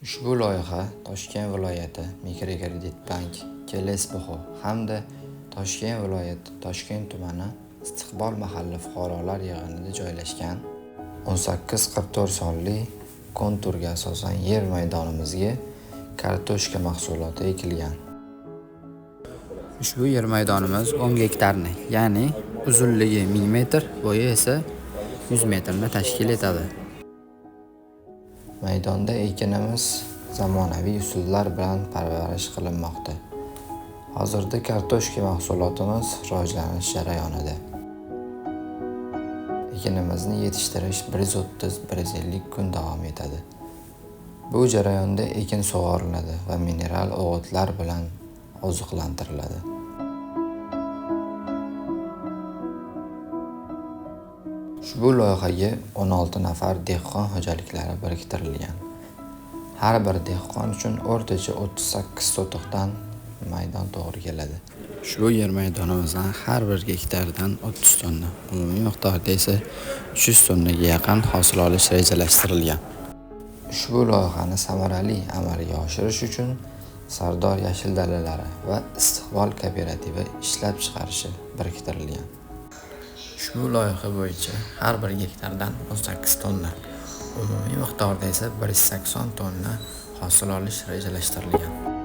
Ushbu loyiha Toshkent viloyati Mikrokreditbank Kelesbuxo hamda Toshkent viloyati Toshkent tumani Istiqbol mahalla fuqarolar yig'inida joylashgan 1844 sonli konturga asosan yer maydonimizga kartoshka mahsuloti ekilgan. Ushbu yer maydonimiz 10 gektarni, ya'ni uzunligi 1000 metr, bo'yi esa 100 metrni tashkil etadi. Maydonda ekinimiz zamonaviy usullar bilan parvarish qilinmoqda. Hozirda kartoshka mahsulotimiz rivojlanish jarayonida. Ekinimizni yetishtirish 130-150 kun davom etadi. Bu jarayonda ekin sug'oriladi va mineral o'g'itlar bilan oziqlantiriladi. Ushbu loyihaga 16 nafar dehqon xo'jaliklari biriktirilgan. Har bir dehqon uchun o'rtacha 38 sotixdan maydon to'g'ri keladi. Ushbu yer maydonimizdan har bir gektardan 30 tonna, umumiy miqdorda esa 300 tonnaga yaqin hosil olish rejalashtirilgan. Ushbu loyihani samarali amalga oshirish uchun Sardor yashil dalalari va Istiqbol kooperativi ishlab chiqarishi biriktirilgan. Ushbu loyiha bo'yicha har bir gektardan 18 tonna, umumiy miqdorda esa 180 tonna hosil olish rejalashtirilgan.